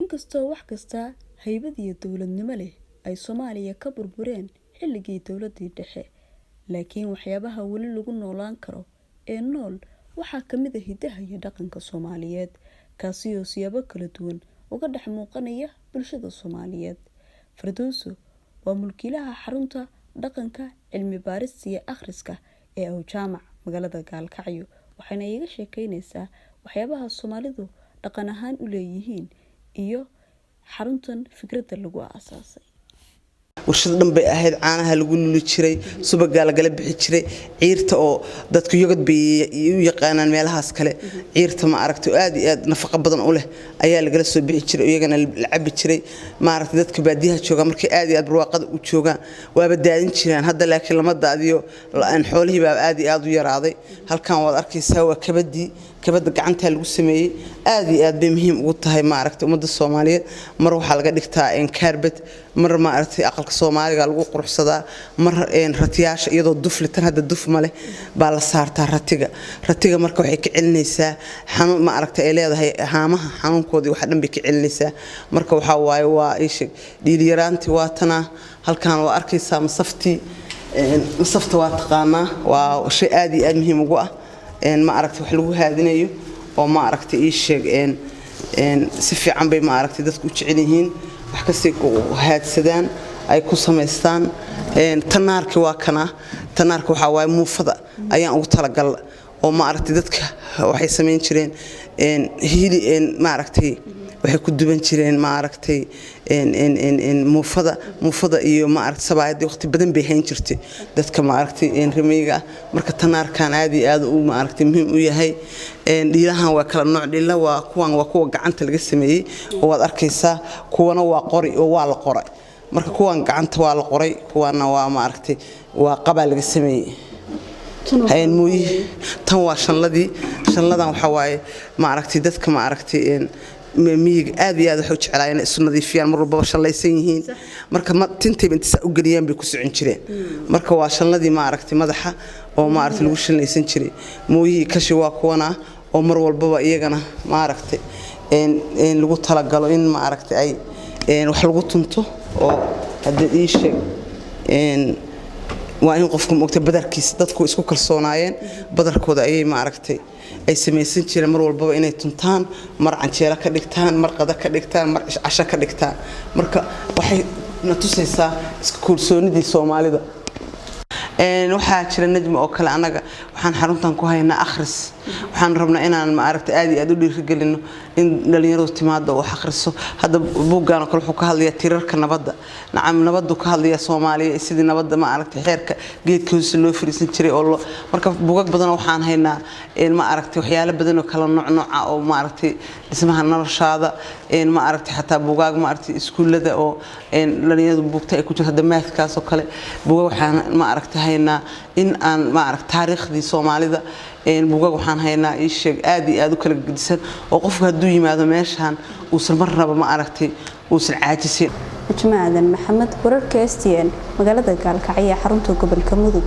Inkastoo wax kasta haybad iyo dowladnimo leh ay Soomaaliya ka burbureen xilligii dowladii dhexe, laakiin waxyaabaha weli lagu noolaan karo ee nool waxaa kamid ah hidaha iyo dhaqanka Soomaaliyeed, kaasi oo siyaabo kala duwan uga dhex muuqanaya bulshada Soomaaliyeed. Fardowso waa mulkiilaha xarunta dhaqanka, cilmi baarista iyo akhriska ee Awjaamac magaalada Gaalkacyo, waxayna iiga sheekeyneysaa waxyaabaha Soomaalidu dhaqan ahaan u leeyihiin iyo xaruntan fikradda lagu aasaasay. Warshad dhan bay ahayd. Caanaha lagu luli jiray, subagaa lagala bixi jiray, ciirta oo dadku yogad bay u yaqaanaan meelahaas kale. Ciirta, ma aragtay, aad iyo aad nafaqo badan u leh ayaa lagala soo bixi jiray, iyagana la cabi jiray. Maaragtay, dadka baadiyaha jooga markay aad iyo aad barwaaqada u joogaan waaba daadin jiraan. Hadda laakiin lama daadiyo, xoolihii baa aad iyo aad u yaraaday. Halkan waad arkaysaa, waa kabadii. Kabada gacantaa lagu sameeyey, aad iyo aad bay muhiim ugu tahay, maaragtay, ummadda Soomaaliyeed. Mar waxaa laga dhigtaa kaarbad, mar, maaragtay, aqalka Soomaaliga lagu quruxsadaa, mar ratiyaasha iyadoo dufle tan hadda duf ma leh baa la saartaa ratiga. Ratiga marka waxay ka celinaysaa xanuun, ma aragtay, ay leedahay haamaha xanuunkoodii, waxa dhan bay ka celinaysaa. Marka waxaa waaye waa ii sheeg dhiilyaraantii waa tanaa. Halkan waa arkaysaa masaftii. Masafta waa taqaanaa, waa shay aad iyo aad muhiim ugu ah, ma aragtay, wax lagu haadinayo oo, ma aragtay, ii sheeg, si fiican bay, ma aragtay, dadku u jecel yihiin, wax kastay ku haadsadaan ay ku samaystaan. Tanaarki waa kana. Tanaarka waxaa waaye muufada ayaan ugu talagal oo, ma aragtay, dadka waxay samayn jireen hili, ma aragtay, waxay ku duban jireen, ma aragtay, muufada. Muufada iyo, ma aragtay, sabaayadii waqti badan bay hayn jirtay dadka, ma aragtay, reemiyiga ah. Marka tanaarkan aad iyo aad u, ma aragtay, muhiim u yahay. Dhiilahan waa kala nooc. Dhiila waa kuwan, waa kuwa gacanta laga sameeyey oo waad arkaysaa, kuwana waa qori oo waa la qoray. Marka kuwan gacanta waa la qoray, kuwana waa, ma aragtay, waa qabaa laga sameeyey. Mooyi tan waa shanladii. Shanladan waxaa waaye, ma aragtay, dadka, ma aragtay, miyiga aad iyo aad waxay u jeclaayeen inay isu nadiifiyaan, mar walbaba shallaysan yihiin. Marka tintayba inta saa u geliyaan bay ku socon jireen. Marka waa shanladii, ma aragtay, madaxa oo, ma aragtay, lagu shallaysan jiray. Mooyihii kashi waa kuwana oo mar walbaba iyagana, ma aragtay, lagu talagalo in, ma aragtay, ay wax lagu tunto oo haddii ii sheeg waa in qofku moogta badarkiisa. Dadku isku kalsoonaayeen, badarkooda ayay, ma aragtay, ay samaysan jireen mar walbaba inay tuntaan, mar canjeelo ka dhigtaan, mar qada ka dhigtaan, mar casho ka dhigtaan. Marka waxay na tusaysaa isku kalsoonidii Soomaalida. Waxaa jira, Najmi, oo kale annaga waxaan xaruntan ku haynaa akhris. Waxaan rabnaa inaan, ma aragtay, aad iyo aad u dhiirigelino in dhalinyaradu timaado oo wax akhriso. Hadda buuggan oo kale wuxuu ka hadlayaa tiirarka nabadda. Nacam, nabaddu ka hadlaya, Soomaaliya sidii nabadda, ma aragtay, xeerka geedka hoose loo fariisan jiray oo loo. Marka buugag badan waxaan haynaa, ma aragtay, waxyaalo badan oo kala nooc nooca oo, ma aragtay, dhismaha noloshaada, ma aragtay, xataa buugaag, ma aragtay, iskuullada oo dhalinyaradu buugta ay ku jirto. Hadda mathkaas oo kale buugag waxaan, ma aragtay, haynaa in aan, ma aragtay, taariikhdii Soomaalida buugag waxaan haynaa, ii sheeg, aad iyo aad u kala gedisan oo qofku hadduu yimaado meeshaan uusan marnaba, ma aragtay, uusan caajisin. Najma Aadan Maxamed, wararka STN, magaalada Gaalkacyo ee xarunta gobolka Mudug.